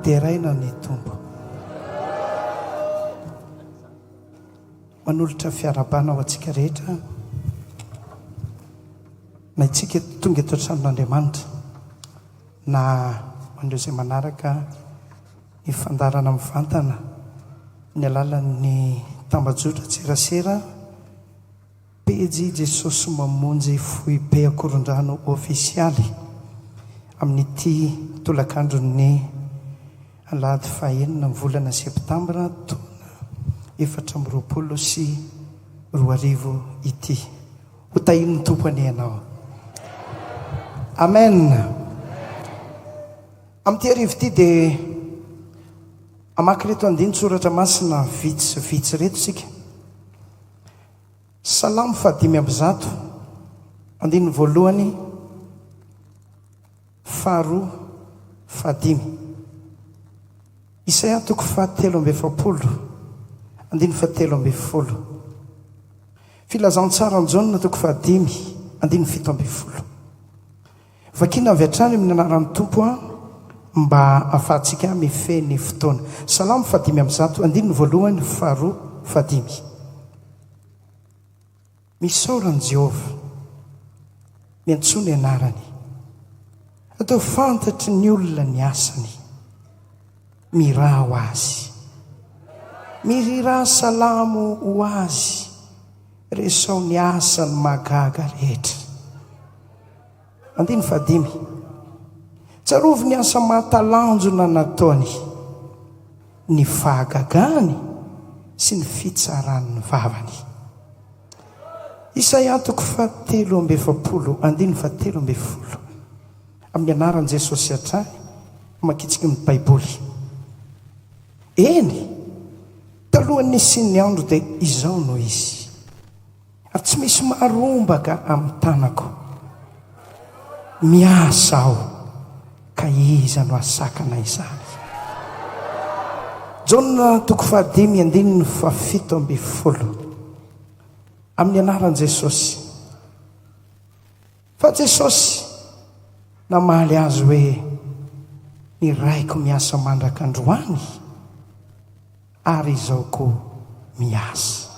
Deraina ny Tompo. Manolotra fiarahabana ho antsika rehetra na isika tonga eto an-tranon'Andriamanitra na ho an'ireo izay manaraka ny fandaharana mivantana ny alalan'ny tambajotran-tserasera. Pejy Jesosy Mamonjy Foibe Ankorondrano Ofisialy amin'ity tolakandron'ny alahady fahenina amin'ny volana septambra taona 2024 ity. Ho tahian'ny Tompo anie ianao. Amen. Amin'ity hariva ity dia hamaky ireto andinin-tsoratra masina vitsivitsy ireto isika. Salamo fahadimy ambizato, andininy voalohany, faharoa, fahadimy. Isaia toko fahatelo amby 40, andininy fahatelo ambin'ny 10. Filazantsaran'i Jaona toko fahadimy, andininy 17. Vakina avy hatrany amin'ny anaran'ny Tompo an, mba ahafahantsika mifehy ny fotoana. Salamo faha-105, andininy voalohany, faharoa, fahadimy. Misaora an'i Jehovah, miantsoa ny anarany. Ataovy fantatry ny olona ny asany. Mirà ho azy. Mirirà salamo ho azy. Resao ny asany mahagaga rehetra. Andininy fahadimy. Tsarovy ny asa mahatalanjona nataony, ny fahagagany sy ny fitsaran'ny vavany. Isaia toko fahatelo amby 40, andininy fahatelo ambin'ny 10. Amin'ny anaran'i Jesosy hatrany, amakintsika ny Baiboly. Eny, talohan'ny nisian'ny andro dia izao no izy. Ary tsy misy maharombaka amin'ny tanako. Miasa aho, ka iza no hahasakana izany? Jaona toko fahadimy andininy faha-17. Amin'ny anaran'i Jesosy. Fa Jesosy namaly azy hoe, Ny Raiko miasa mandraka androany, ary izao koa miasa.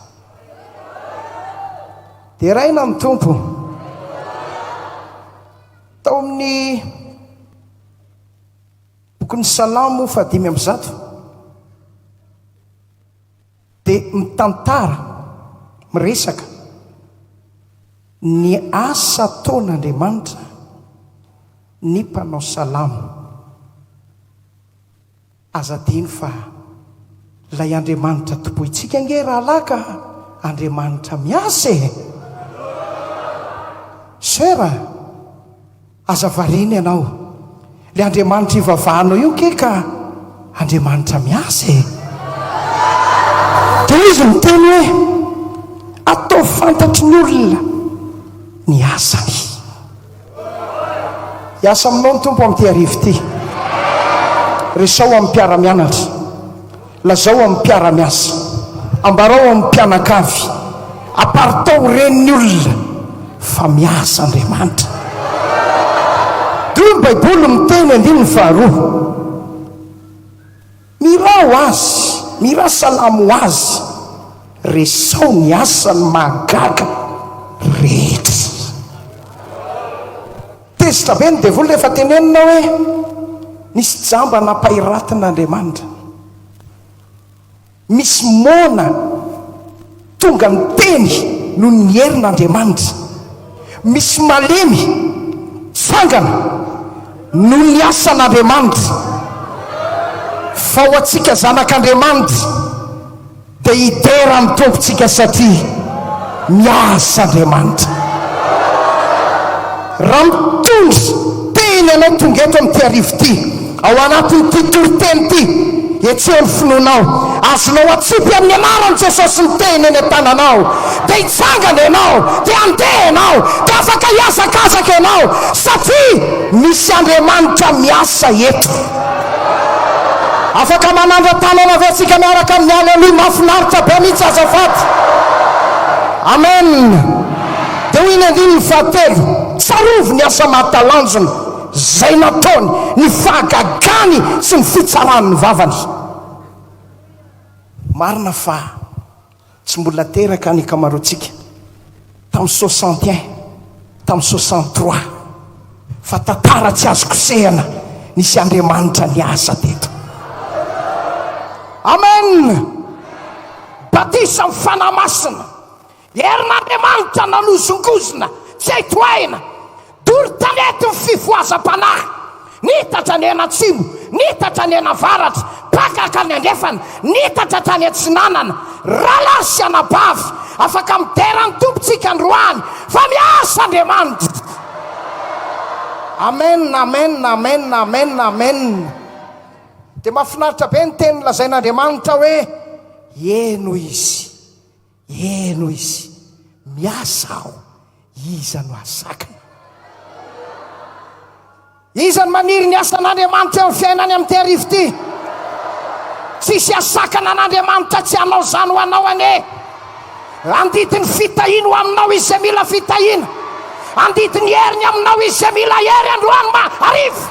Deraina ny Tompo. Tao amin'ny bokin'ny Salamo faha-105 dia mitantara, miresaka ny asa ataon'Andriamanitra ny mpanao salamo. Aza adino fa ilay Andriamanitra tompointsika ange rahalahy ka Andriamanitra miasa e! Soeur a! Aza variana ianao. Ilay Andriamanitra ivavahanao io nge ka Andriamanitra miasa e! Dia hoy izy miteny hoe, ataovy fantatry ny olona ny asany. Hiasa aminao ny Tompo amin'ity hariva ity. Resaho amin'ny mpiara-mianatra. Lazao amin'ny mpiara-miasa. Ambarao amin'ny mpianakavy. Aparitao ho ren'ny olona fa miasa Andriamanitra. Toy ny Baiboly miteny andininy faharoa. Mirà ho Azy, mirà salamo ho Azy, resao ny asany mahagaga rehetra. Tezitra be ny devoly rehefa tenenina hoe nisy jamba nampahiratin'Andriamanitra. Misy moana tonga miteny noho ny herin'Andriamanitra. Misy malemy tsangana noho ny asan'Andriamanitra. Fa ho antsika zanak'Andriamanitra dia hidera ny Tompontsika satria miasa Andriamanitra. Raha mitondra teny ianao tonga eto amin'ity hariva ity, ao anatin'ity toriteny ity, hetseho ny finoanao. Azonao atsipy amin'ny anaran'i Jesosy ny teny eny an-tananao, dia hitsangana ianao, dia handeha ianao, dia afaka hihazakazaka ianao, satria misy Andriamanitra miasa eto. Afaka manandra-tanana ve isika miaraka amin'ny Aleloia mahafinaritra be mihitsy azafady? Amen. Dia hoy ny andininy fahatelo, Tsarovy ny asa mahatalanjona. izay nataony, ny fahagagany sy ny fitsaran'ny vavany. Marina fa tsy mbola teraka ny ankamaroantsika tamin'ny 61, tamin'ny 63, fa tantara tsy azo kosehana nisy Andriamanitra niasa teto. Amen! Batisa amin'ny Fanahy Masina. Herin'Andriamanitra nanozongozona, tsy hay tohaina. Doro tanety ny fifohazam-panahy. Nitatra ny eny atsimo, nitatra ny eny avaratra, mpakaka ny andrefana, nitatra hatrany atsinanana. Rahalahy sy anabavy, afaka midera ny Tompo tsika androany fa miasa Andriamanitra. Amen, amen, amen, amen, amen. Dia mahafinaritra be ny teny lazain'Andriamanitra hoe, Heno izy. Heno izy, miasa aho, iza no hahasakana? Iza no maniry ny asan'Andriamanitra eo amin'ny fiainany amin'ity hariva ity? Tsisy hahasakana an'Andriamanitra tsy hanao izany ho anao anie. Handidy ny fitahiany ho aminao izy izay mila fitahiana. Handidy ny heriny aminao izy izay mila hery androany ma hariva.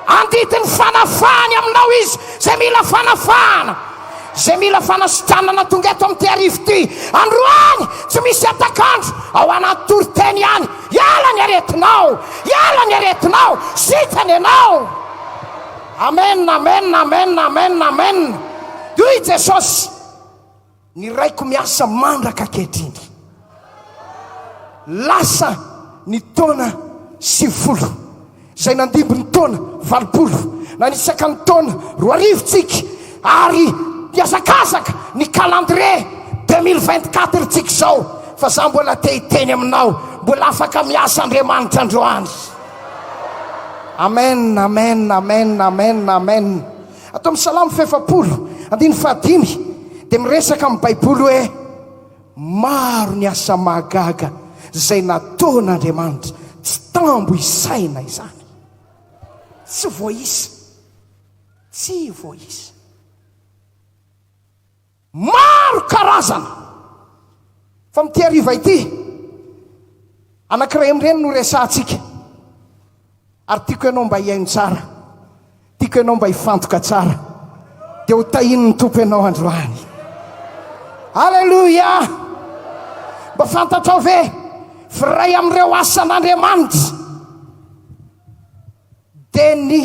Handidy ny fanafahany aminao izy izay mila fanafahana. Izay mila fanasitranana tonga eto amin'ity hariva ity androany, tsy misy hatak'andro, ao anaty toriteny ihany, hiala ny aretinao, hiala ny aretinao, sitrana ianao. Amen, amen, amen, amen, amen. Hoy i Jesosy, ny Raiko miasa mandraka ankehitriny. Lasa ny taona 90. izay nandimby ny taona 80, nanisaka ny taona 2000 tsika ary mihazakazaka ny calendrier 2024 tsika izao, fa za mbola te hiteny aminao, mbola afaka miasa Andriamanitra androany. Amen, amen, amen, amen, amen. Ato amin'ny Salamo 40, andininy fahadimy, dia miresaka amin'ny Baiboly hoe, Maro ny asa mahagaga izay nataon'Andriamanitra, tsy tambo isaina izany. Tsy voaisa. Tsy voaisa. Maro karazana. Fa amin'ity hariva ity, anankiray amin'ireny no resahantsika. Ary tiako ianao mba hihaino tsara. Tiako ianao mba hifantoka tsara. Dia ho tahian'ny Tompo ianao androany. Aleloia! Mba fantatrao ve fa iray amin'ireo asan'Andriamanitra dia ny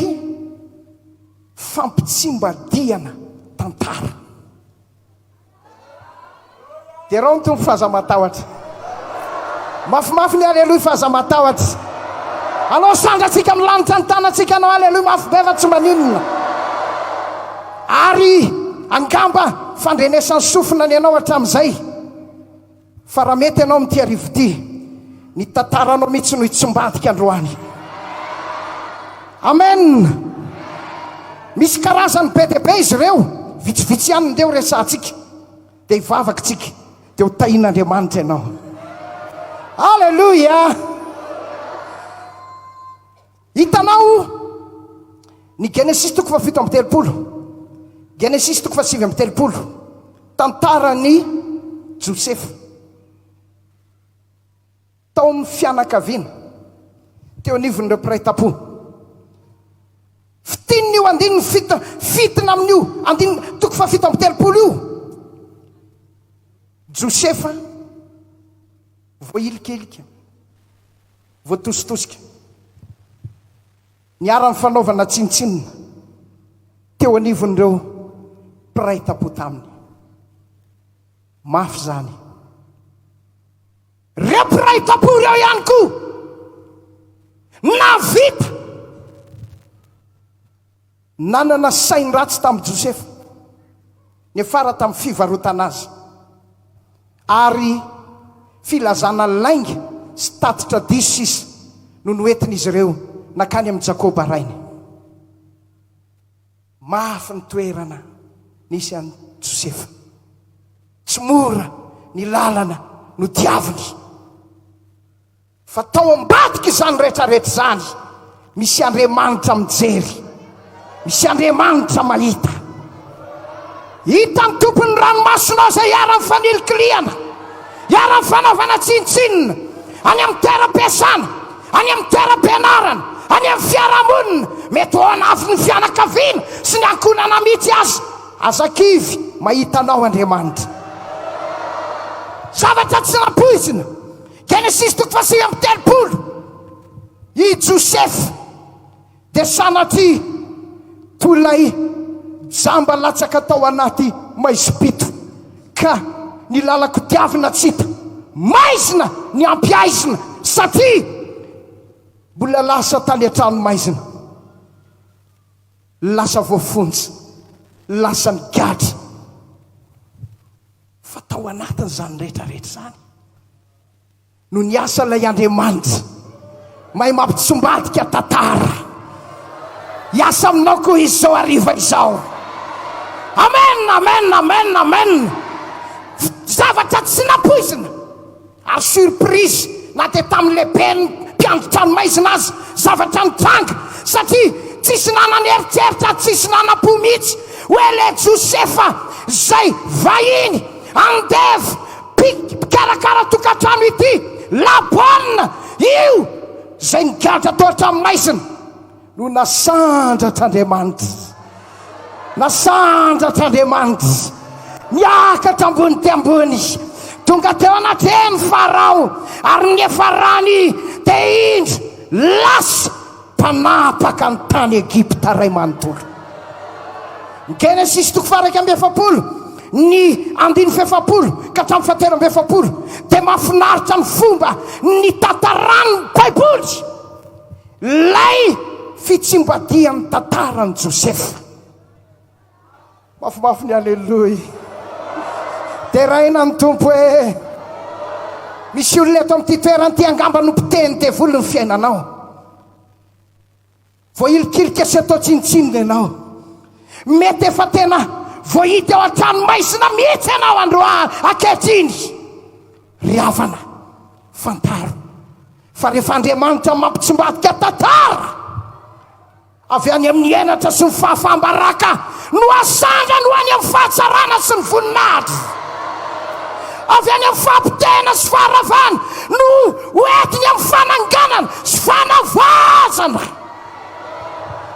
fampitsimbadihana tantara. Derao ny Tompo fa aza matahotra. Mafimafy ny aleloia fa aza matahotra. Alao sandratsika amin'ny lanitra ny tanantsika anao aleloia mafy be fa tsy maninona. Ary angamba fandrenesan'ny sofina ny anao hatramin'izay. Fa raha mety ianao amin'ity hariva ity, ny tantaranao mihitsy no hitsimbadika androany. Amen. Misy karazany be dia be izy ireo, vitsivitsy ihany ndeha ho resahantsika. Dia hivavaka tsika, dia ho tahian'Andriamanitra ianao. Alléluia. Hitanao ny Genesisy toko faha-37, Genesisy toko faha-39, tantaran'i Josefa. Tao amin'ny fianakaviana, teo anivon'ireo mpiray tampo. Fintinina io andininy fito, fintina amin'io andininy toko faha-37 io. Josefa voahilikilika. Voatositosika. Niharan'ny fanaovana tsinontsinona teo anivon'ireo mpiray tampo taminy. Mafy izany. Ireo mpiray tampo ireo ihany koa nahavita nanana sain-dratsy tamin'i Josefa. Niafara tamin'ny fivarotana azy ary filazana lainga sy tatitra diso sisa no noentin'izy ireo nankany amin'i Jakoba rainy. Mafy ny toerana nisy an'i Josefa. Tsy mora ny lalana nodiaviny. Fa tao ambadika izany rehetra rehetra izany, misy Andriamanitra mijery, misy Andriamanitra mahita. Hitan'ny Tompo ny ranomasonao izay iharan'ny fanilikilihana, iharan'ny fanaovana tsinontsinona, any amin'ny toeram-piasana, any amin'ny toeram-pianarana, any amin'ny fiarahamonina, mety ho ao anatin'ny fianakaviana sy ny ankohonana mihitsy aza. Aza kivy, mahita anao Andriamanitra. Zavatra tsy nampoizina. Genesisy toko faha 39. I Josefa dia sanatria toy ilay jamba latsaka tao anaty maizim-pito ka ny lalako diavina tsy hita. Maizina ny ampiaizina satria mbola lasa tany an-trano maizina. Lasa voafonja, lasa nigadra. Fa tao anatin'izany rehetra rehetra izany no niasa ilay Andriamanitra mahay mampitsombadika tantara. Hiasa aminao koa izy izao hariva izao. Amen, amen, amen, amen. Zavatra tsy nampoizina. Ary surprise na dia tamin'ny lehiben'ny mpiandry tranomaizina aza zavatra nitranga satria tsisy nanan'eritreritra tsisy nanam-po mihitsy hoe le Josefa zay vahiny andevo mpikarakara tokantrano ity la bonne io zay nigadra tao an-tranomaizina no nasandratr'Andriamanitra. Nasandratr'Andriamanitra. Niakatra ambony dia ambony. Tonga teo anatrehan'i Farao, ary niafarany dia indro lasa mpanapaka ny tany Egypta ray manontolo. Ny Genesisy toko faha 41, ny andininy fahefapolo ka hatramin'ny fahatelo amby efapolo dia mahafinaritra ny fomba nitantaran'ny Baiboly. Ilay fitsimbadihan'ny tantaran'i Josefa. Mafimafy ny aleloia. Deraina ny Tompo e. Misy olona eto amin'ity toerana ity angamba no mpiteny devoly ny fiainanao. Voahilikilika sy atao tsinontsinona ianao. Mety efa tena voahidy ao an-tranomaizina mihitsy ianao androany ankehitriny. Ry havana, fantaro fa rehefa Andriamanitra mampitsimbadika tantara avy any amin'ny henatra sy ny fahafaham-baraka no asandrany ho any amin'ny fahatsarana sy ny voninahitra, avy any amin'ny fahapotehana sy faharavana no ho entiny amin'ny fananganana sy fanavaozana.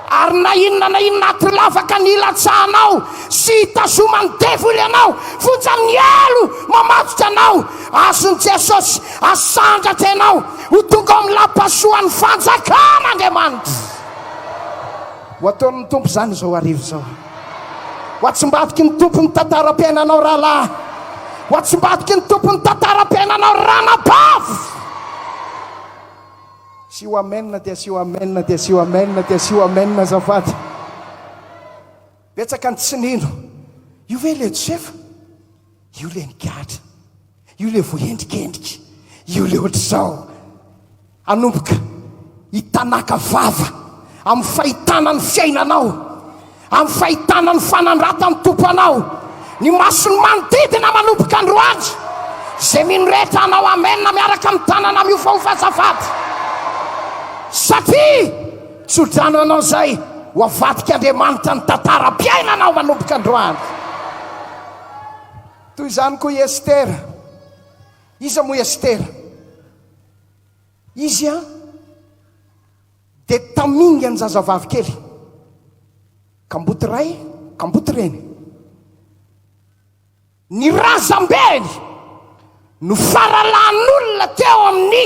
Ary na inona na inona aty lavaka nilatsahanao sy hitazoman'ny devoly anao, fonja amin'ny helo mamatotra anao, azon'i Jesosy asandratra ianao ho tonga ao amin'ny lapasoan'ny fanjakan'Andriamanitra. Ho ataon'ny Tompo izany izao hariva izao. Ho atsimbadiky ny Tompo ny tantaram-piainanao rahalahy. Ho atsimbadiky ny Tompo ny tantaram-piainanao ranabavy. Asio amen dia asio amen dia asio amen dia asio amen azafady. Betsaka ny tsy nino. Io ve le Josefa? Io le nigadra. Io le voaendrikendrika. Io le ohatr'izao. Hanomboka hitanaka vava amin'ny fahitana ny fiainanao. Amin'ny fahitana ny fanandratan'ny Tompo anao, ny mason'ny manodidina manomboka androany, izay mino rehetra hanao amen miaraka amin'ny tanana mihofahofa azafady, satria tsodrano anao izay ho avadik'Andriamanitra ny tantaram-piainanao manomboka androany. Toy izany koa i Estera. Iza moa i Estera? Izy an? Dia tamingan'ny zazavavy kely. Kamboty ray, kamboty reny. Ny razambeny no faralahin'olona teo amin'ny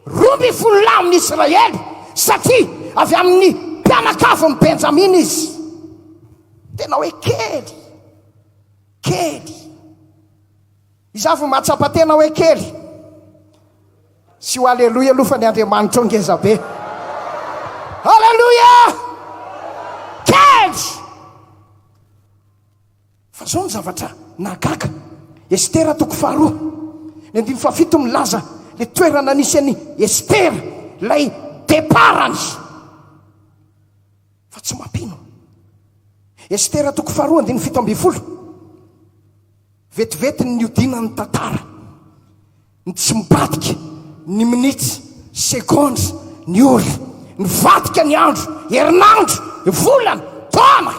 12 lahy amin'ny Israely, satria avy amin'ny mpianakavin'i Benjamina izy. Tena hoe kely, kely. Izaho vao mahatsapa tena hoe kely. Sy ho aleloia aloha fa ny Andriamanitrao ngeza be. Aleloia! Kely! Fa zao ny zavatra nahagaga. Estera toko faharoa. Ny andininy fahafito milaza le toerana nisy an'i Estera, ilay deparany. Fa tsy mampino. Estera toko faharoa andininy 17. Vetivety ny niodinan'ny tantara, ny tsy mibadika, ny minitra, segondra, ny ora, nivadika ny andro, herinandro, volana, taona,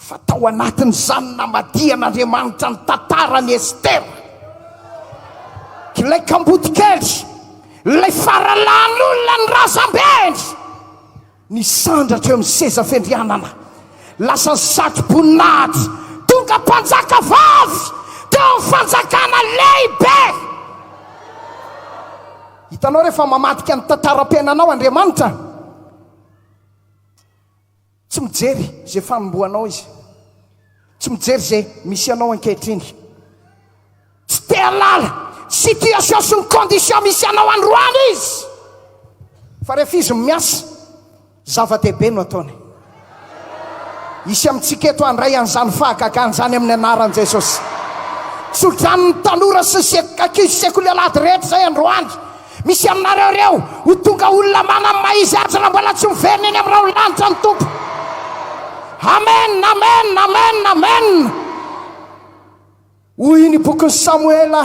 fa tao anatin'izany namadihan'Andriamanitra ny tantaran'i Estera, ilay kamboty kely, ilay faralahin'olona ny razambeny. Nisandratra eo amin'ny seza fiandrianana, lasa satroboninahitra, tonga mpanjaka vavy teo amin'ny fanjakana lehibe. Hitanao rehefa mamadika ny tantaram-piainanao Andriamanitra, tsy mijery izay fanombohanao Izy, tsy mijery izay misy anao ankehitriny. Tsy te hahalala situation sy ny condition misy anao androany izy. Fa rehefa izy miasa, zava-dehibe no ataony. Hisy amintsika eto handray an'izany fahagagana izany amin'ny anaran'i Jesosy. Tso-dranon'ny tanora sy ny ankizy sekoly alahady rehetra izay androany. Misy aminareo ireo ho tonga olona manana ny maha izy azy raha mbola tsy miverina eny amin'ny rahon'ny lanitra ny Tompo. Amen, amen, amen, amen. Hoy ny bokin'i Samoela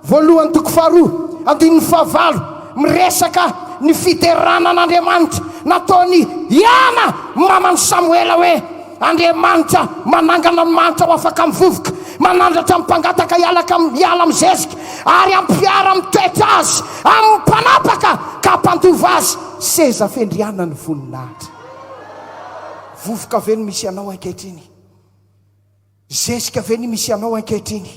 voalohany toko faharoa andininy fahavalo, miresaka ny fiderana an'Andriamanitra nataon'i Hana maman'i Samoela hoe, Andriamanitra manangana ny mahantra ho afaka amin'ny vovoka, manandratra ny mpangataka hiala amin'ny zezika, ary hampiara-mitoetra azy amin'ny mpanapaka ka hampandova azy seza fendrianan'ny voninahitra. Vovoka ve no misy anao ankehitriny? Zezika ve ny misy anao ankehitriny?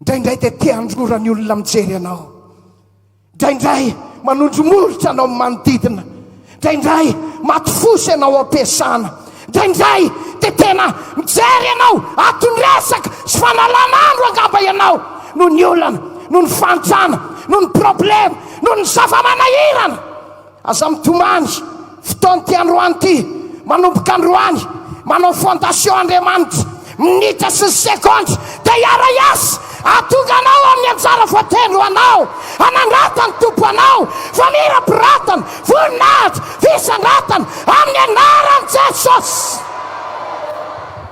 Indraindray dia te handrora ny olona mijery anao. Indraindray manondro molotra anao ny manodidina. Indraindray maty fosa ianao ao am-piasana. Indraindray dia tena mijery ianao aton-dresaka sy fanalana andro angamba ianao noho ny olana, noho ny fahantrana, noho ny problema, noho ny zava-manahirana. Aza mitomany, fotoana ity androany ity, manomboka androany, manao fondation Andriamanitra, minitra sy ny segondra dia hiara-hiasa hahatonga anao amin'ny anjara voatendry ho anao, hanandratan'ny Tompo anao, famirapiratana, voninahitra, fisandratana, amin'ny anaran'i Jesosy.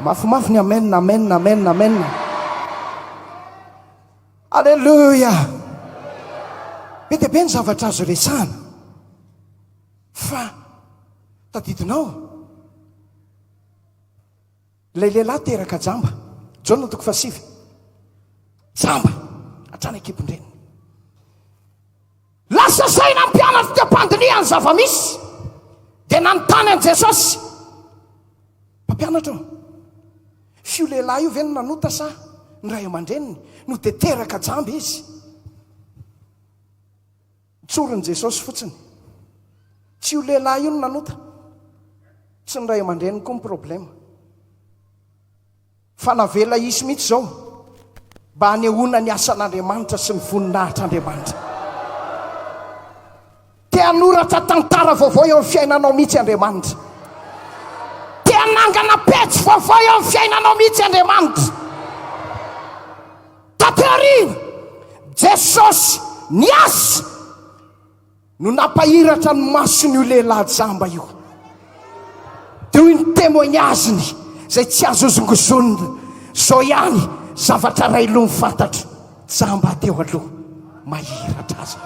Mafimafy ny amen, amen, amen, amen. Aleloia! Be dia be ny zavatra azo resahana fa tadidinao ilay lehilahy teraka jamba, Jaona toko fahasivy, jamba hatrany an-kibon-dreniny. Lasa saina ny mpianatra teo am-pandinihana ny zava-misy dia nanontany an'i Jesosy, Mpampianatra ô, f'io lehilahy io ve no nanota sa ny ray aman-dreniny no dia teraka jamba izy? Tsorin'i Jesosy fotsiny. Tsy io lehilahy io no nanota, tsy ny ray aman-dreniny koa ny problema. Fa navela hisy mihitsy izao mba hanehoana ny asan'Andriamanitra sy ny voninahitr'Andriamanitra. Te hanoratra tantara vaovao eo amin'ny fiainanao mihitsy Andriamanitra. Te hanangana pejy vaovao eo amin'ny fiainanao mihitsy Andriamanitra. Taty aoriana, Jesosy niasa no nampahiratra ny mason'io lehilahy jamba io. Dia hoy ny témoignage-ny izay tsy azo hozongozonina, Izao ihany zavatra iray loha ny fantatro, jamba teo aloha, mahiratra aza.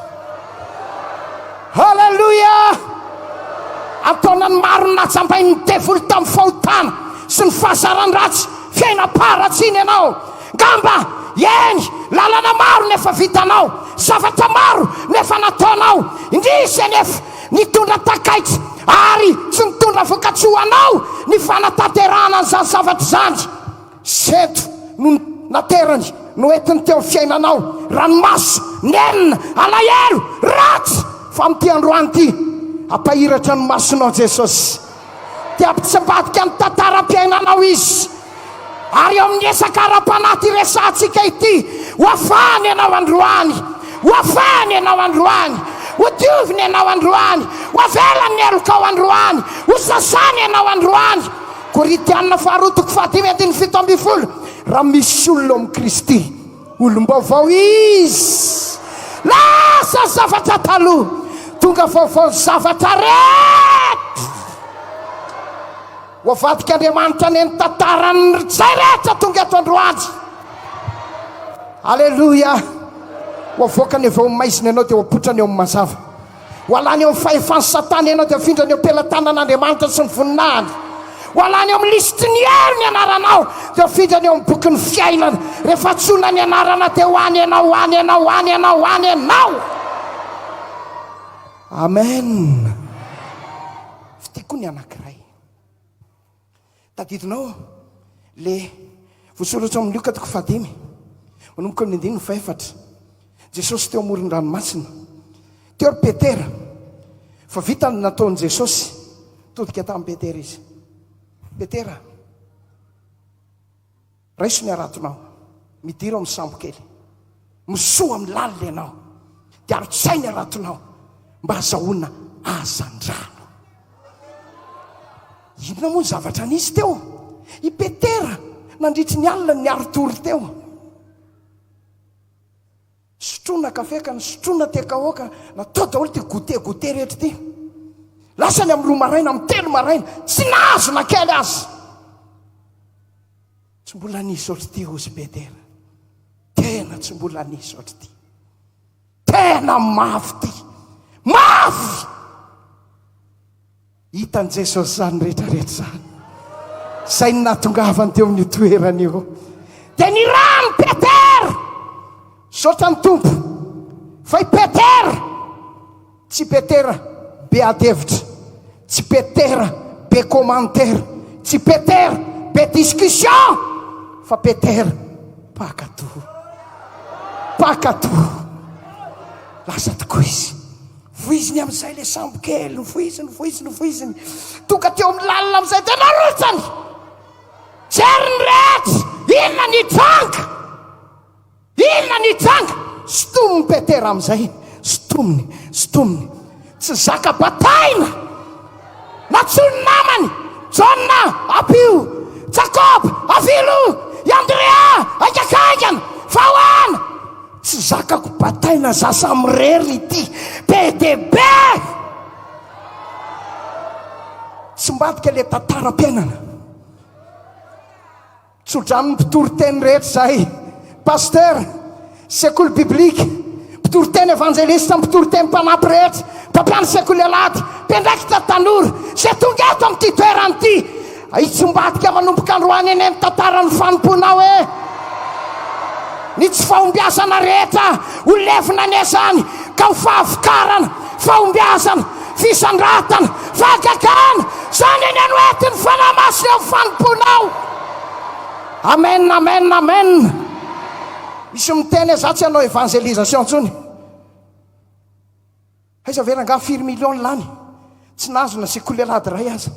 Haleloia! An-taonany maro no najambain'ny devoly tamin'ny fahotana sy ny fahazaran-dratsy, fiainam-paharatsiana ianao. Ngamba, eny, lalana maro no efa vitanao, zavatra maro no efa nataonao, indrisy anefa, nitondra takaitra ary tsy nitondra vokatsoa ho anao ny fanatanterahana an'izany zavatra izany. Sento no naterany, noentiny teo amin'ny fiainanao, ranomaso, nenina, alahelo, ratsy, fa amin'ity androany ity, hampahiratra ny masonao Jesosy. Dia hampitsimbadika ny tantaram-piainanao Izy. Ary eo amin'ny resaka ara-panahy ity resahantsika ity, ho afahana ianao androany, ho afahana ianao androany, ho diovina ianao androany, ho avelany ny helokao androany, ho sasana ianao androany. Korintiana faharoa toko fahadimy andininy 17, raha misy olona ao amin'i Kristy, olom-baovao izy, lasa ny zavatra taloha, tonga vaovao ny zavatra rehetra. Ho avadik'Andriamanitra anie ny tantaran'ny izay rehetra tonga eto androany. Aleloia! Ho avoakany avy ao amin'ny maizina ianao dia ho apotrany eo amin'ny mazava. Ho alany eo amin'ny fahefan'i Satana ianao dia afindrany eo am-pelatanan'Andriamanitra sy ny voninahiny. Ho alany eo amin'ny lisitry ny hery ny anaranao dia afindrany eo amin'ny bokin'ny fiainana. Rehefa antsoina ny anarana dia ho any ianao, ho any ianao, ho any ianao, ho any ianao. Amen. koa ny anankiray. Tadidinao le voasoratra ao amin'ny Lioka toko fahadimy, manomboka amin'ny andininy fahefatra. Jesosy teo amoron-dranomasina. Teo ry Petera. Fa vita ny nataon'i Jesosy. Todika tamin'i Petera izy. Petera, Raiso ny haratonao, midira ao amin'ny sambo kely. Misoa amin'ny lalina ianao, dia arotsay ny haratonao mba hazahoana hazandrano. Inona moa ny zavatra nisy teo? I Petera nandritry ny alina niari-tory teo. Sotroina kafe ka nisotroina tekaoka, natao daholo ity goûter goûter rehetra ity. Lasa ny amin'ny roa maraina, amin'ny telo maraina, tsy nahazo na kely aza. Tsy mbola nisy ohatr'ity hozy Petera. Tena tsy mbola nisy ohatr'ity. Tena mafy ity. Mafy! Hitan'i Jesosy izany rehetra rehetra izany. Izay no nahatongavany teo amin'io toerana io. Dia nirahany Petera. Misaotra ny Tompo fa i Petera tsy Petera be ady hevitra, tsy Petera be commentaire, tsy Petera be discussion, fa Petera mpankatò. Mpankatò. Lasa tokoa izy. Voiziny amin'izay ilay sambo kely, novoiziny, novoiziny, novoiziny. Tonga teo amin'ny lalina amin'izay dia narotsany. Jery ny rehetra, inona ny hitranga? Inona ny hitranga? Sintominy Petera amin'izay, sintominy, sintominy. Tsy zaka bataina. Nantsoiny ny namany, Jaona, ampio, Jakoba, avilo, i Andrea, haingakaingana, fa ahoana? Tsy zakako bataina za samirery ity be dia be! Tsy mbadika le tantaram-piainana. Tso-dranon'ny mpitory teny rehetra izahay. Pasteur, sekoly biblika, mpitory teny evanjelista, mpitory teny mpanampy rehetra, mpampianatra sekoly alahady, mpiandraikitra tanora, izay tonga eto amin'ity toerana ity, hitsimbadika manomboka androany anie ny tantaran'ny fanompoanao e! Ny tsy fahombiazana rehetra ho levona anie izany ka ho fahavokarana, fahombiazana, fisandratana, fahagagana, izany anie no entin'ny Fanahy Masina eo amin'ny fanompoanao. Amen, amen, amen. Misy miteny hoe za tsy hanao evangelisation intsony. Aiza ve rangaha firy millions ny lany? Tsy nahazo na sekoly alahady iray aza.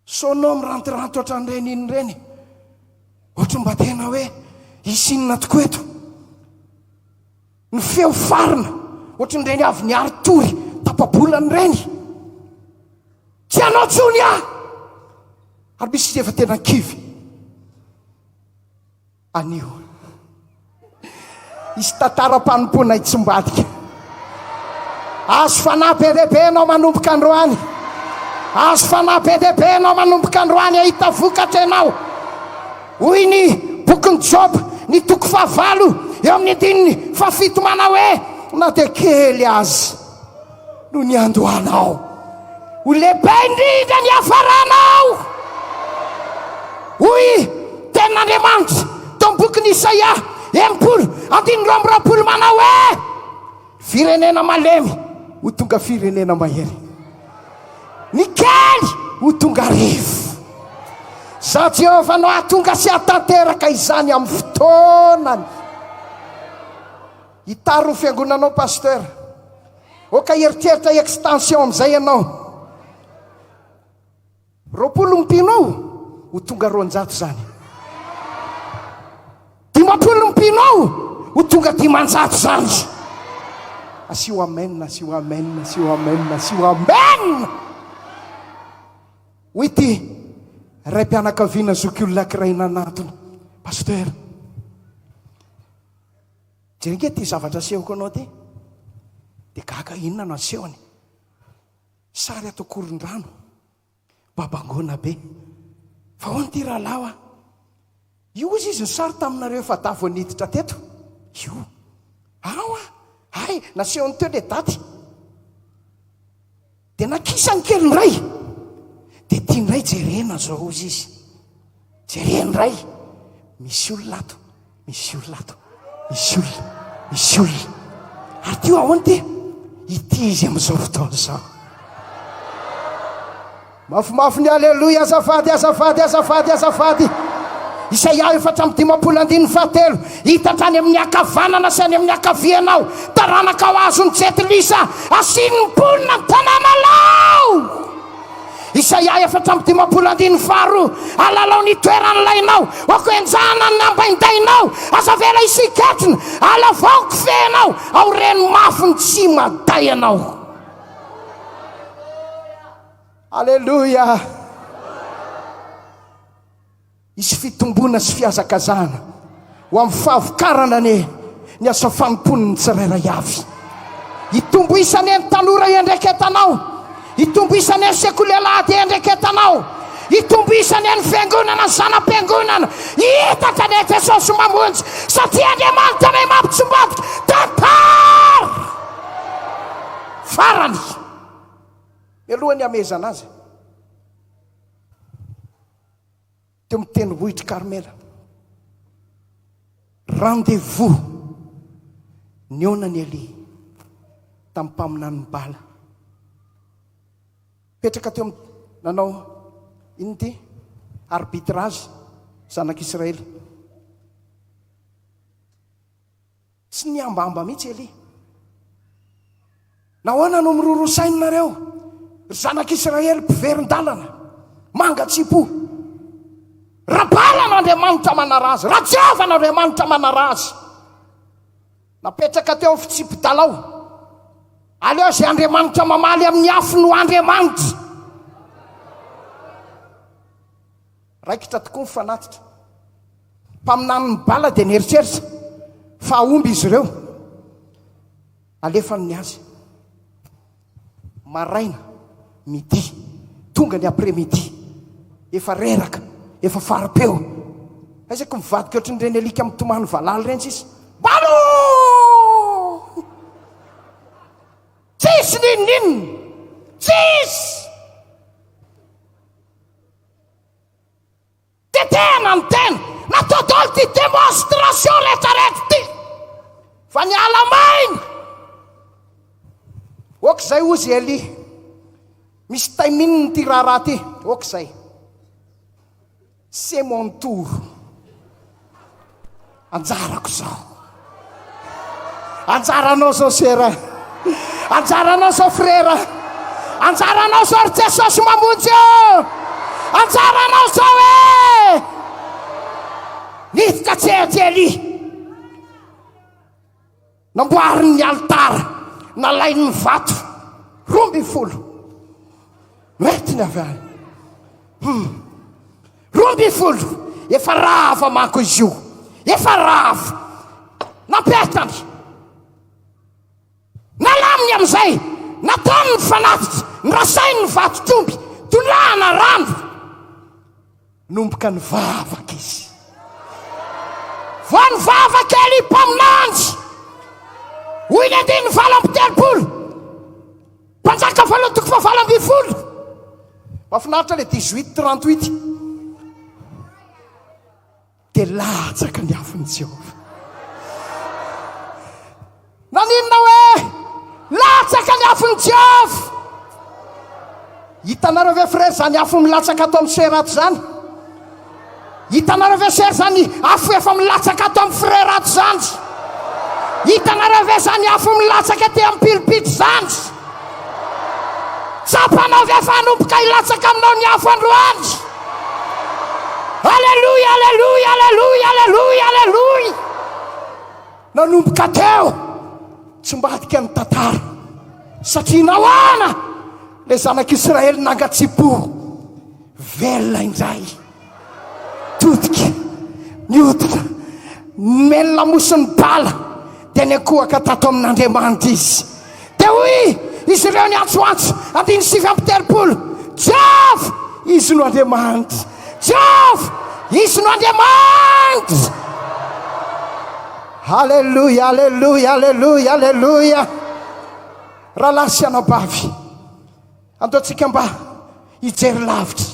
Sono mirantiranty ohatran'ireny iny ireny. Ohatry mba tena hoe hisy inona tokoa eto. Ny feo farina ohatran'ireny avy niari-tory tapa-bolana ireny. Tsy hanao intsony aho. Ary misy efa tena kivy. Anio. Hisy tantaram-panompoana hitsimbadika. Azo fanahy be dia be ianao manomboka androany. Azo fanahy be dia be ianao manomboka androany hahita vokatra ianao. Hoy ny bokin'i Joba, ny toko fahavalo eo amin'ny andininy fahafito manao hoe na dia kely aza no niandohanao. Ho lehibe indrindra ny hiafaranao. Hoy tenin'Andriamanitra tao amin'ny bokin'i Isaia 60 andininy 22 manao hoe firenena malemy ho tonga firenena mahery. Ny kely ho tonga arivo. Izaho Jehovah no hahatonga sy hahatanteraka izany amin'ny fotoanany. Hitaro ny fiangonanao Pasteur. Ok hieritreritra extension amin'izay ianao. 20 ny mpino ao, ho tonga 200 izany. 50 ny mpino ao, ho tonga 500 izany. Asio amen, asio amen, asio amen, asio amen. Hoy ity raim-pianakaviana zokiolona ankiray nanantona, Pasteur, Jereo ange ity zavatra asehoko anao ity. Dia gaga inona no asehony. Sary ato Ankorondrano. Babangoana be. Fa ahoana ity rahalahy hoa? Io hozy izy ny sary taminareo efa-dahy vao niditra teto. Io. Ao ah. Hay, nasehony teo ilay daty. Dia nakisany kely indray. Dia ity indray jerena zao hozy izy. Jerena indray. Misy olona ato. Misy olona ato. Misy olona. Misy olona. Ary ty ahoana ty? Ity izy amin'izao fotoana izao. Mafimafy ny aleloia, azafady, azafady, azafady, azafady. Isaia 54 andininy fahatelo, hita hatrany amin'ny ankavanana sy any amin'ny ankavianao, taranakao azon'ny jentilisa, asian'ny mponina ny tanàna lao. Isaia 54 andininy faharoa, alalao ny toeran'ny lainao, oko enjahana ny ambaindainao, aza avela hisiketrina, alavao ny kofehinao, aoreno mafy ny tsy maday anao. Aleloia! Hisy fitomboana sy fihazakazahana ho amin'ny fahavokarana anie ny asa fanompoan'ny tsirairay avy. Hitombo isa anie ny tanora iandraiketanao. Hitombo isa anie ny sekoly alahady iandraiketanao. Hitombo isa anie ny fiangonana, ny zana-piangonana. Hiitatra anie Jesosy mamonjy satria Andriamanitra anie mampitsimbadika tantara farany. Mialoha ny hamehezana azy, teo amin'ny tendrombohitr'i Karmela, rendez-vous nihaonan'i Elia tamin'ny mpaminanin'i Bala. Petraka teo amin'ny nanao inona ity? Arbitrage zanak'Israely. Tsy nihambahamba mihitsy Elia. Nahoana no miroroa saina nareo, ry zanak'Israely mpiverin-dalana, mangatsiam-po? Rabala no Andriamanitra manara azy, Rajehovah no Andriamanitra manara azy. Napetraka teo amin'ny fitsipi-dalao. Aleo izay Andriamanitra mamaly amin'ny afo no Andriamanitra. Raikitra tokoa ny fanatitra. Mpaminanin'i Bala dia nieritreritra fa hahomby izy ireo. Alefany ny azy. Maraina, midi, tonga ny après midi. Efa reraka, efa farim-peo. Aiza ko mivadika ohatran'ireny alika mitomany valala ireny sisa. Balo! Tsisy n'inon'inona. Tsisy! Tetehana ny tena. Natao daholo ity démonstration rehetra rehetra ity. Fa niala maina. Ok zay ozy Elie. Misy timing ity raharaha ity. Ok zay. C'est mon tour. Anjarako izao. Anjaranao izao sera. Anjaranao izao frera. Anjaranao izao ry Jesosy mamonjy eo. Anjaranao izao e. Niditra tsehatra Elia. Namboariny ny alitara, nalainy ny vato 12. Noentiny avy any. Hmm. 12. Efa rava manko izy io. Efa rava. Nampiatany. Nalaminy amin'izay. Nataony ny fanatitra. Nirasainy ny vatotr'omby. Tondrahana rano. Nomboka nivavaka izy. Vao nivavaka Elia mpaminany. Hoy ny andininy 38. Mpanjaka voalohany toko faha 18. Mahafinaritra le 18 38. Dia latsaka ny afon'i Jehovah. Naninona hoe latsaka ny afon'i Jehovah? Hitanareo ve frère zany afo milatsaka ato amin'ny sœur ato zany? Hitanareo ve sœur zany afo efa milatsaka ato amin'ny frère ato zany? Hitanareo ve zany afo milatsaka aty amin'ny pilipitra zany? Tsapanao ve fa hanomboka hilatsaka aminao ny afo androany? Aleloia, aleloia, aleloia, aleloia, aleloia. Nanomboka teo, tsy mbadika ny tantara. Satria nahoana? Ilay zanak'Israely nangatsipo, velona indray. Todika, nihodina, nomeny lamosin'ny bala, dia niankohoka tato amin'Andriamanitra izy. Dia hoy izy ireo niantsoantso, andininy 39, Jehovah, Izy no Andriamanitra. Jehovah, Izy no Andriamanitra. Haleloia, haleloia, haleloia, haleloia. Rahalahy sy anabavy, andaontsika mba hijery lavitra.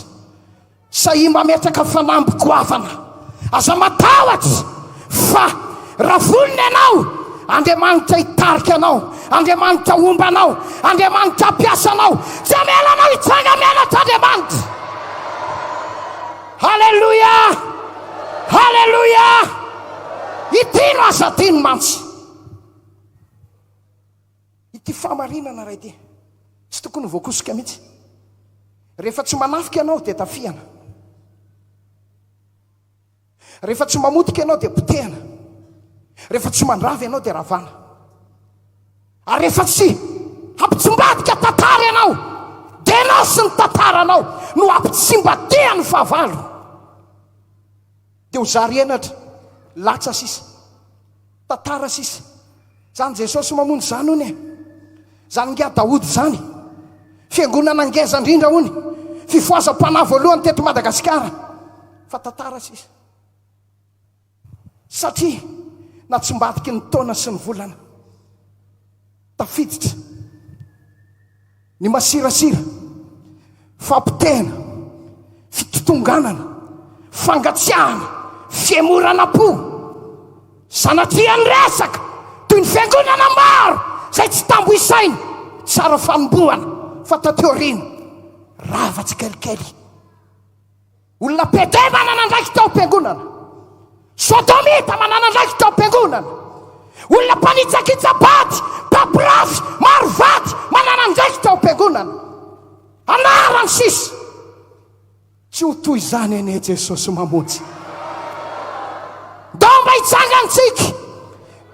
Sahia mametraka fanamby goavana. Aza matahotra fa raha vonona ianao, Andriamanitra hitarika anao, Andriamanitra homba anao, Andriamanitra hampiasa anao. Tsy hamela anao hitsanga-menatra Andriamanitra. Haleloia! Haleloia! Ity no aza adino mantsy. Ity fahamarinana iray ity, tsy tokony ho voakosika mihitsy. Rehefa tsy manafika ianao dia tafihana. Rehefa tsy mamotika ianao dia potehana. Rehefa tsy mandrava ianao dia ravana. Ary rehefa tsy hampitsimbadika tantara ianao dia ianao sy ny tantaranao no hampitsimbadihan'ny fahavalo. Dia ho zary henatra, latsa sisa. Tantara sisa. Zany Jesosy mamonjy zany hono e. Zany ingahy Daoud zany. Fiangonana ngeza indrindra hono. Fifohazam-panahy voalohany teto Madagasikara. Fa tantara sisa. Satria natsimbadiky ny taona sy ny volana. Tafiditra. Ny masirasira, fampotehana, fitotonganana, fangatsiahana, fihemorana-po, sanatria ny resaka toy ny fiangonana maro izay tsy tambo isaina, tsara fanombohana fa taty aoriana rava tsikelikely. Olona PD manana andraikitra ao am-piangonana. Sodomita manana andraikitra ao am-piangonana. Olona mpanitsakitsa-bady, mpampirafy, maro vady manana andraikitra ao am-piangonana. Anarany sisa. Tsy ho toy izany anie Jesosy mamonjy. Ndao mba hitsangantsika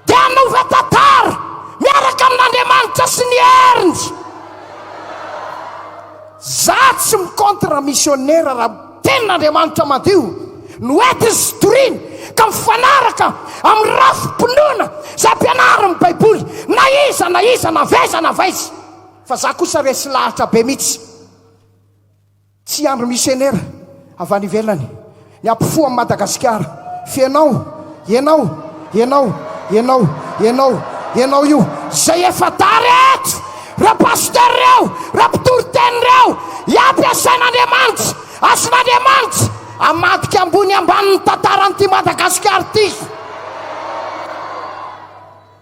dia hanova tantara miaraka amin'Andriamanitra sy ny heriny. Za tsy mi-contre missionnaire raha tenin'Andriamanitra madio no entiny sy toriny ka mifanaraka amin'ny rafi-pinoana izay ampianarin'ny baiboly na iza na iza na avy aiza na avy aiza. Fa za kosa resy lahatra be mihitsy. Tsy hiandry misionera avy any ivelany ny hampifoha an'i Madagasikara f'ianao, ianao, ianao, ianao, ianao, ianao io izay efa tara eto, ireo pasteur ireo, ireo mpitory teny ireo, ampiasain'Andriamanitra, azon'Andriamanitra hamadika ambony ambany ny tantaran'ity Madagasikara ity.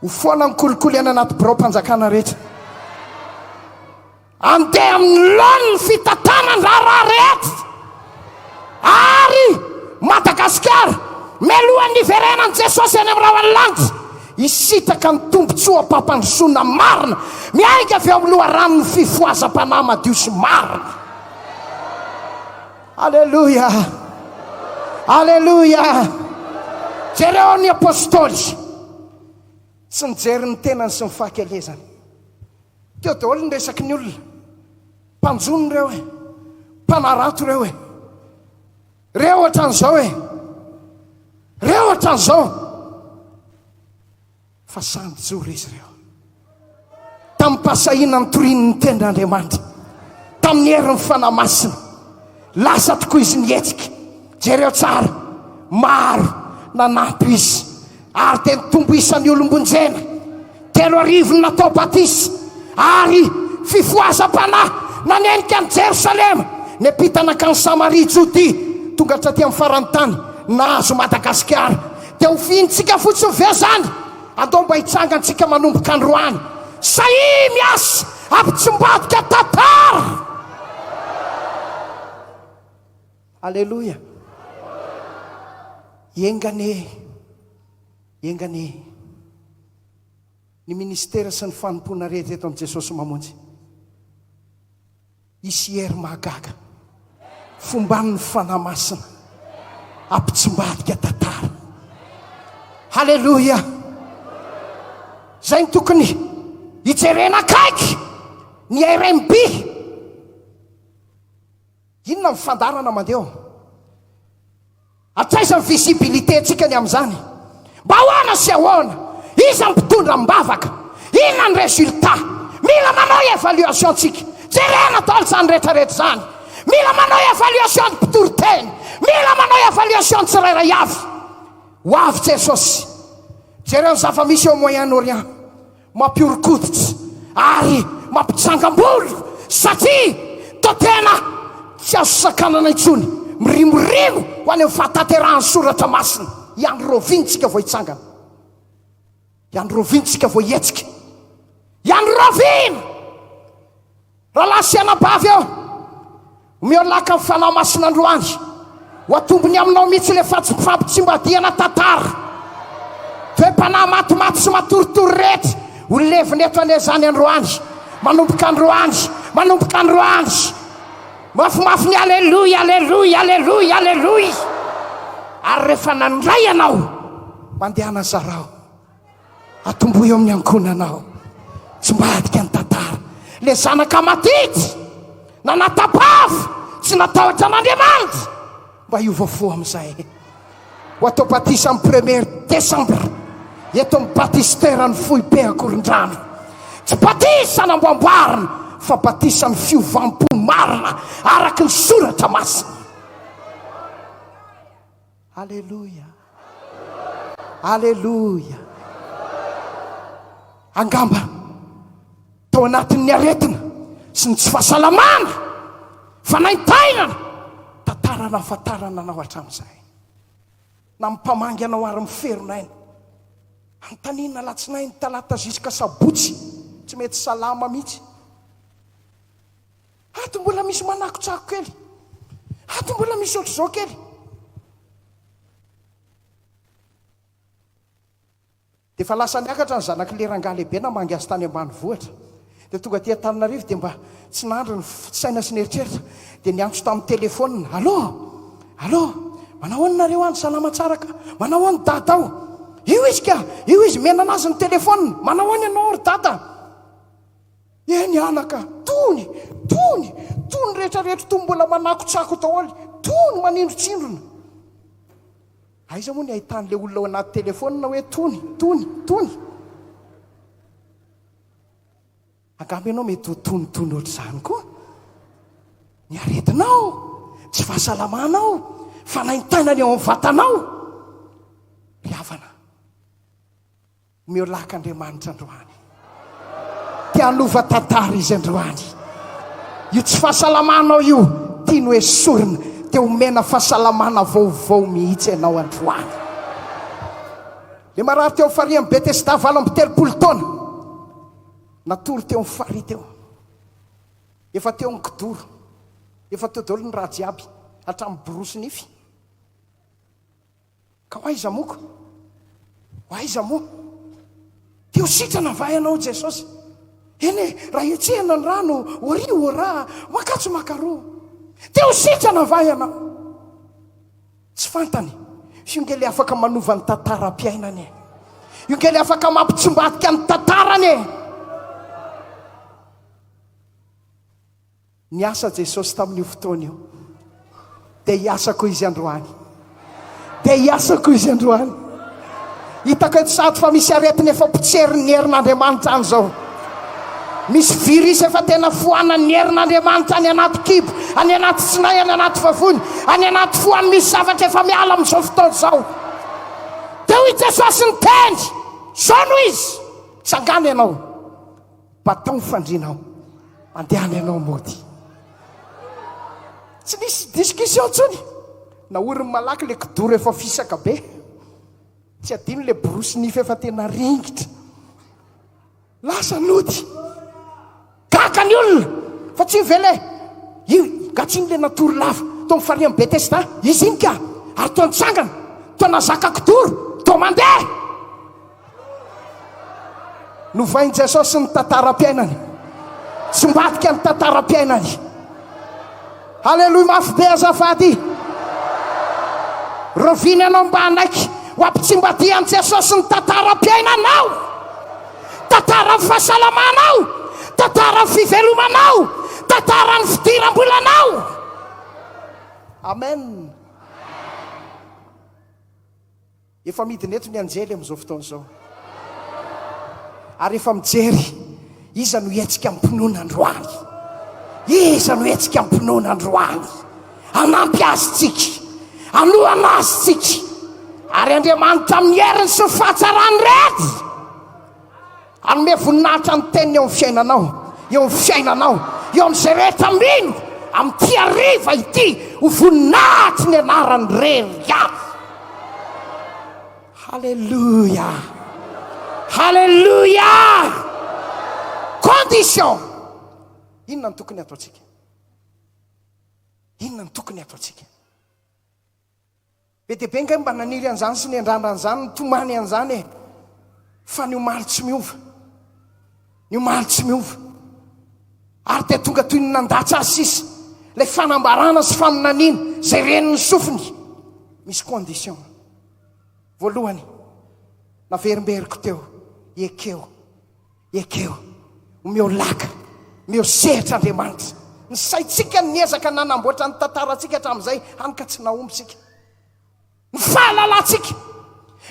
Ho foana ny kolikoly any anaty biraom-panjakana rehetra. Andeha amin'ny laoniny ny fitantanan-draharaha rehetra ary Madagasikara mialohan'ny hiverenan'i Jesosy any amin'ny rahon'ny lanitra hisintaka ny tombontsoam-pampandrosoana marina miainga avy eo amin'ny loharanon'ny fifohazam-panahy madio sy marina. Aleloia! Aleloia! Jereo ny apostoly tsy nijery ny tenany sy ny fahakelezany. Teo daholo ny resaky ny olona. Mpanjono ireo e. Mpanarato ireo e. Reo ohatran'izao e. Reo ohatran'izao. Fa sahy nijoro izy ireo. Tamim-pahasahiana nitoriany ny tenin'Andriamanitra. Tamin'ny herin'ny Fanahy Masina. Lasa tokoa izy nihetsika. Jereo tsara. Maro nanampy izy. Ary dia nitombo isa ny olom-bonjena. 3000 no natao batisa. Ary fifohazam-panahy nanenika an'i Jerosalema. Niampita nankany Samaria, Jodia, tonga hatraty amin'ny faran'ny tany, nahazo Madagasikara. Dia ho fihintsika fotsiny ve izany? Andao mba hitsangantsika manomboka androany. Sahia miasa hampitsimbadika tantara. Aleloia. Enga anie, enga anie ny ministera sy ny fanompoana rehetra eto amin'i Jesosy Mamonjy. Hisy hery mahagaga, fomban'ny Fanahy Masina, hampitsimbadika tantara. Haleloia! Izay no tokony hijerena akaiky ny RMB. Inona ny fandaharana mandeha ao? Hatraiza ny visibilité ntsika ny amin'izany? Mba ahoana sy ahoana? Iza ny mpitondra am-bavaka? Inona ny résultat? Mila manao évaluation tsika. Jerena daholo izany rehetra rehetra izany. Mila manao évaluation ny mpitory teny. Mila manao évaluation ny tsirairay avy. Ho avy Jesosy. Jereo ny zava-misy ao Moyen Orient. Mampihoron-koditra ary mampitsangam-bolo satria toa tena tsy azo sakanana intsony, mirimorimo ho any amin'ny fahatanterahan'ny soratra masina. Hiandry rahoviana isika vao hitsangana? Hiandry rahoviana tsika vao hihetsika? Hiandry rahoviana? Rahalahy sy anabavy ô, omeo laka ny Fanahy Masina androany. Ho atombony aminao mihitsy ilay fampitsimbadihana tantara. Toe-panahy matimaty sy matoritory rehetra ho levona eto anie izany androany. Manomboka androany, manomboka androany. Mafimafy ny aleloia, aleloia, aleloia, aleloia. Ary rehefa nandray ianao, mandehana zarao. Atombohy eo amin'ny ankohonanao. Tsy mbadika ny tantara. Le zanaka madity, nanatapava, tsy natahotra an'Andriamanitra. Mba hiova fo amin'izay. Ho atao batisa amin'ny premier décembre eto amin'ny batistera ny foibe Ankorondrano. Tsy batisa namboamboarina fa batisan'ny fiovam-po marina araka ny soratra masina. Aleloia. Aleloia. Angamba tao anatin'ny aretina sy ny tsy fahasalamana, fanaintainana, tantara nahafantarana anao hatramin'izay. Na mpamangy anao ary miferinaina. Anontaniana alatsinainy, talata jusqu'à sabotsy, tsy mety salama mihitsy. Ato mbola misy manakotsako kely. Ato mbola misy ohatr'izao kely. Dia efa lasa niakatra ny zanak'ilay rangahy lehibe namangy azy tany ambanivohitra. Dia tonga aty Antananarivo dia mba tsy nandry ny saina sy ny eritreritra. Dia niantso tamin'ny telefaonina. Allô! Allô! Manao ahoana nareo any? Salama tsara ka! Manao ahoana dada ao? Io izy ka! Io izy! Omena anazy ny telefaonina. Manao ahoana ianao ry dada? Eny anaka, tony, tony, tony rehetra rehetra tony mbola manakotsako daholo, tony manindrontsindrona. Aiza moa ny ahitan'ilay olona ao anaty telefaonina hoe tony, tony, tony? Angamba ianao mety ho tonitony ohatr'izany koa. Ny aretinao, tsy fahasalamanao, fanaintainana eo amin'ny vatanao. Ry havana. Omeo laka Andriamanitra androany. Te hanova tantara izy androany. Io tsy fahasalamanao io tiany ho esorina. Te homena fahasalamana vaovao mihitsy ianao androany. Le marary teo amin'ny farihin'i Betesda 38 taona. Natory teo amin'ny farihy teo. Efa teo ny kidoro. Efa teo daholo ny raha jiaby. Hatramin'ny borosy nify. Ka ho aiza moa ko? Ho aiza moa? Te ho sitrana va ianao Jesosy? Eny e, raha hetsehina ny rano, ory ora, makatso makaroa. Te ho sitrana va ianao? Tsy fantany fa io nge le afaka manova ny tantaram-piainany e. Io nge le afaka mampitsimbadika ny tantarany e. Niasa Jesosy tamin'io fotoana io. Dia hiasa koa Izy androany. Dia hiasa koa Izy androany. Hitako eto sady fa misy aretina efa potserin'ny herin'Andriamanitra any izao. Misy virus efa tena foanan'ny herin'Andriamanitra any anaty kibo, any anaty tsinay, any anaty vavony, any anaty fo any misy zavatra efa miala amin'izao fotoana izao. Teo i Jesosy niteny, izao no izy, tsangano ianao. Batao ny fandrianao, mandehana ianao mody. Tsy nisy discussion intsony. Naoriny malaky le kidoro efa fisaka be. Tsy adino le borosy nify efa tena ringitra. Lasa nody. Gaga ny olona fa tsy io ve le io nga tsy iny le natory lava tao amin'ny farihy Bethesda izy iny ka ary toa nitsangana toa nazaka kidoro toa mandeha. Novain'i Jesosy ny tantaram-piainany. Tsy mbadika ny tantaram-piainany. Haleloia mafy be azafady. Rovina ianao mba hanaiky ho ampitsimbadihan'i Jesosy ny tantaram-piainanao. Tantaran'ny fahasalamanao, tantaran'ny fivelomanao, tantaran'ny fidiram-bolanao. Amen. Efa midina eto ny anjely amin'izao fotoana izao. Ary efa mijery iza no hihetsika am-pinoana androany. Iza no hihetsika am-pinoana androany. Hanampy azy tsika. Hanohana azy tsika. Ary Andriamanitra amin'ny heriny sy ny fahatsarany rehetra. Hanome voninahitra ny teniny eo amin'ny fiainanao, eo amin'ny fiainanao, eo amin'izay rehetra mino amin'ity hariva ity ho voninahitry ny anarany irery ihany. Haleloia! Haleloia! Condition! Inona no tokony hataontsika? Inona no tokony hataontsika? Be dia be angaha mba naniry an'izany sy niandrandra an'izany, nitomany an'izany e! Fa ny omaly tsy miova. Ny omaly tsy miova. Ary dia tonga toy ny nandatsa azy sisa ilay fanambarana sy faminaniana izay ren'ny sofiny. Misy condition. Voalohany, naverimberiko teo, ekeo. Ekeo. Omeo laka. Omeo sehatra Andriamanitra. Ny saintsika no niezaka nanamboatra ny tantarantsika hatramin'izay, hany ka tsy nahomby isika. Ny fahalalantsika,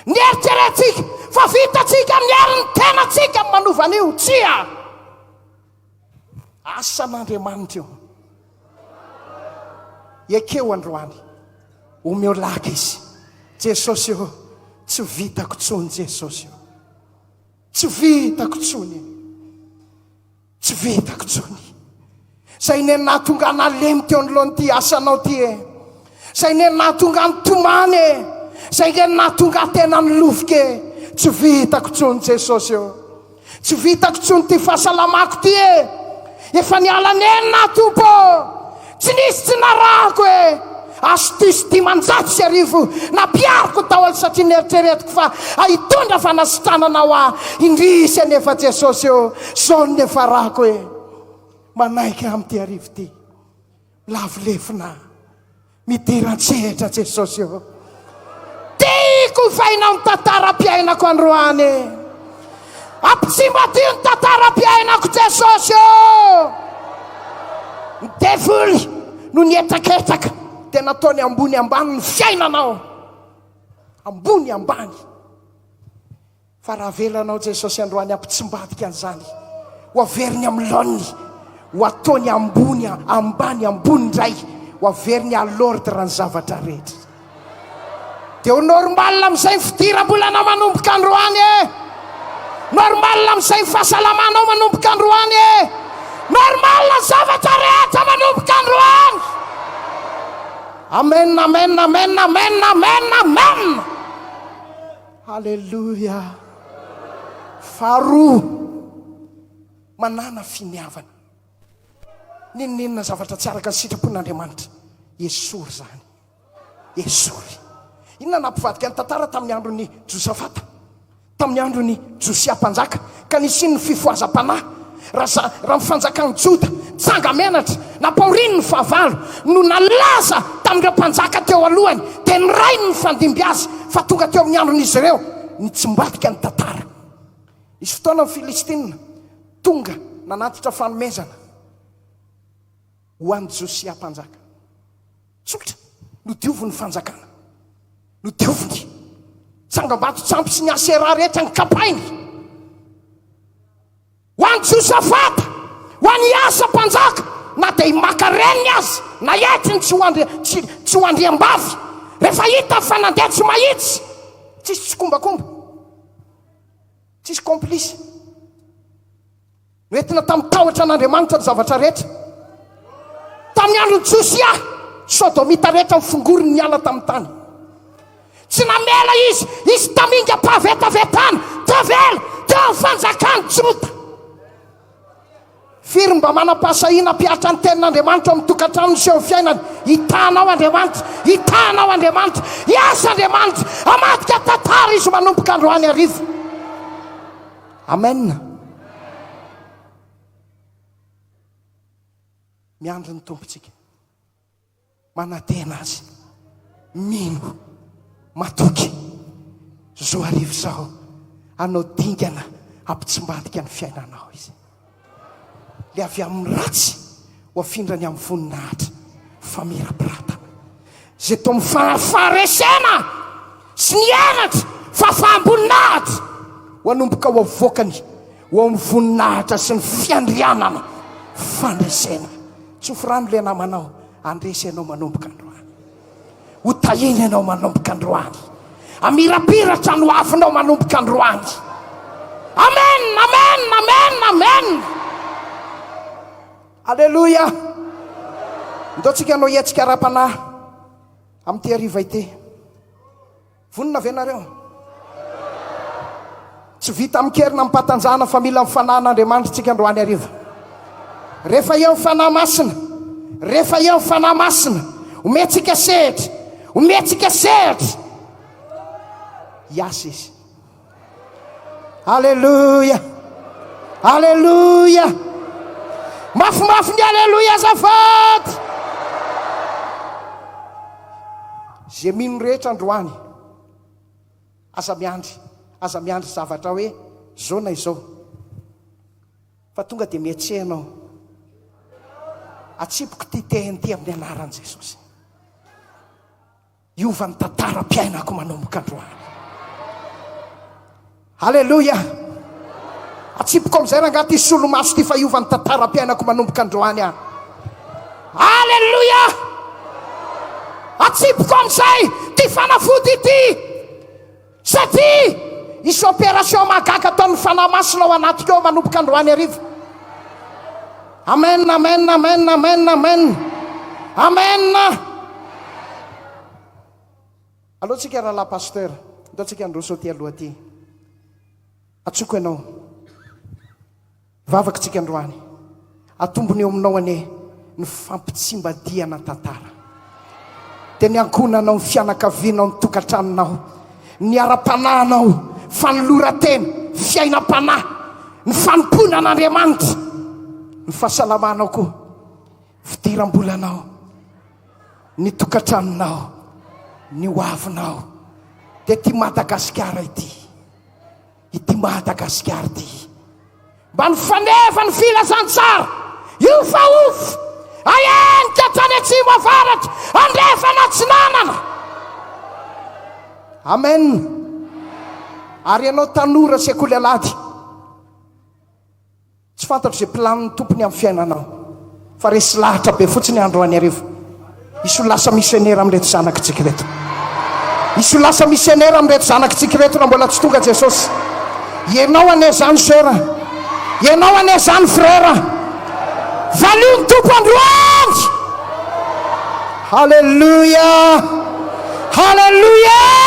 ny eritreretintsika fa vitantsika amin'ny herin'ny tenantsika ny manova an'io. Tsia! Asan'Andriamanitra io. Ekeo androany. Omeo laka izy. Jesosy ô, tsy vitako intsony Jesosy ô. Tsy vitako tsony e. Tsy vitako tsony. Zay ne nahatonga anah lemy teo anoloan'ity asanao ty e. Zay ne nahatonga ahy nitomany e. Zay nge nahatonga ahy tena nilovoka e. Tsy vitako tsony Jesosy ô. Tsy vitako tsony ty fahasalamako ty e. Efa niala nenina aho Tompo ô. Tsy nisy tsy narahako e! Astuce 1500 nampihariko daholo satria neritreretiko fa hitondra fanasitranana ho ahy. Indrisy anefa Jesosy ô, zao no niafarako e! Manaiky aho amin'ity hariva ity. Lavo lefona aho. Midira an-tsehatra Jesosy ô. Tiako hovainao ny tantaram-piainako androany e. Ampitsimbadiho ny tantaram-piainako Jesosy ô. Ny devoly no nihetraketraka dia nataony ambony ambany ny fiainanao. Ambony ambany. Fa raha avelanao Jesosy androany hampitsimbadika an'izany, ho averiny amin'ny laoniny, ho ataony ambony ambany ambony indray, ho averiny à l'ordre ny zavatra rehetra. Dia ho normal amin'izay ny fidiram-bolanao manomboka androany e! Normal amin'izay ny fahasalamanao manomboka androany e! Normal ny zavatra rehetra manomboka androany! Amen, amen, amen, amen, amen, amen! Haleloia! Faharoa, manàna finiavana. N'inon'inona zavatra tsy araka ny sitrapon'Andriamanitra, esory izany. Esory. Inona no nampivadika ny tantara tamin'ny andron'i Josafata, tamin'ny andron'i Josia mpanjaka, ka nisian'ny fifohazam-panahy? Raha raha ny fanjakan'i Joda, tsanga-menatra, nampahoriany ny fahavalo, no nalaza tamin'ireo mpanjaka teo alohany, dia ny rainy nifandimby azy, fa tonga teo amin'ny andron'izy ireo, nitsimbadika ny tantara. Nisy fotoana ny Filistina tonga nanatitra fanomezana ho an'i Josia mpanjaka. Tsotra, nodioviny ny fanjakana. Nodioviny. Tsangambato tsampy sy ny Aseraha rehetra nokapainy. Ho an'i Josafata, ho an'i Asa mpanjaka, na dia i Maka reniny aza, naetriny tsy ho andri, tsy, tsy ho andriambavy, rehefa hitany fa nandeha tsy mahitsy, tsisy tsikombakomba, tsisy complice. Noentina tamin'ny tahotra an'Andriamanitra ny zavatra rehetra. Tamin'ny andron'i Josia, Sodomita rehetra nofongoriny niala tamin'ny tany. Tsy namela izy hisy tamingam-pahavetavetana tavela teo amin'ny fanjakan'i Joda. Firy mba manam-pahasahiana hampihatra ny tenin'Andriamanitra ao amin'ny tokantranony sy eo amin'ny fiainany? Hitahanao Andriamanitra, hitahanao Andriamanitra, hiasa Andriamanitra, hamadika tantara izy manomboka androany hariva. Amen. Miandry ny Tompontsika. Manantena Azy. Mino. Matoky. Zao hariva izao, hanao dingana hampitsimbadika ny fiainanao Izy. Ilay avy amin'ny ratsy ho afindrany amin'ny voninahitra famirapiratana. Izay toa mifahafaharesena sy ny henatra fahafaham-boninahitra ho hanomboka ho avoakany ho ao amin'ny voninahitra sy ny fiandrianana fandresena. Tsofy rano ilay namanao, handresy ianao manomboka androany. Ho tahiana ianao manomboka androany. Hamirapiratra ny hoavinao manomboka androany. Amen, amen, amen, amen. Aleloia. Ndao tsika hanao hetsika ara-panahy amin'ity hariva ity. Vonona ve nareo? Tsy vita amin-kery na amim-pahatanjahana fa mila ny Fanahin'Andriamanitra isika androany hariva. Rehefa eo ny Fanahy Masina, rehefa eo ny Fanahy Masina, omentsika sehatra, omentsika sehatra hiasa izy. Aleloia! Aleloia! Mafimafy ny aleloia azafady! Izay mino rehetra androany. Aza miandry, aza miandry zavatra hoe zao na izao fa tonga dia mihetseha ianao. Atsipiko ity tehina ity amin'ny anaran'i Jesosy. Hiova ny tantaram-piainako manomboka androany. Aleloia! Atsipiko amin'izay rangahy ity solomaso ity fa hiova ny tantaram-piainako manomboka androany aho. Aleloia! Atsipiko amin'izay ity fanafody ity satria hisy opération mahagaga ataon'ny Fanahy Masina ao anatiko ao manomboka androany hariva. Amen, amen, amen, amen, amen. Amen. Aleo tsika rahalahy pasteur, ndao tsika handroso aty aloha aty. Antsoiko ianao. Vavaka tsika androany. Atombony eo aminao anie ny fampitsimbadihana tantara. Dia ny ankohonanao, ny fianakavianao, ny tokantranonao, ny ara-panahinao, fanoloran-tena, fiainam-panahy, ny fanompoana an'Andriamanitra, ny fahasalamanao koa, fidiram-bolanao. ny tokantranonao, ny ho avinao, dia ity Madagasikara ity, ity Madagasikara ity. Mba ny faneva ny filazantsara, hiofaofa, ahenika hatrany atsimo avaratra, andrefana atsinanana. Amen. Ary ianao tanora sekoly alahady, Tsy fantatro izay planin'ny Tompony amin'ny fiainanao, fa resy lahatra be fotsiny androany hariva. Hisy ho lasa misionera amin'ireto zanakitsika ireto. Hisy ho lasa misionera amin'ireto zanakitsika ireto raha mbola tsy tonga Jesosy. Ianao anie izany sœur. Ianao anie izany frère. Valio ny Tompo androany. Haleloia. Haleloia.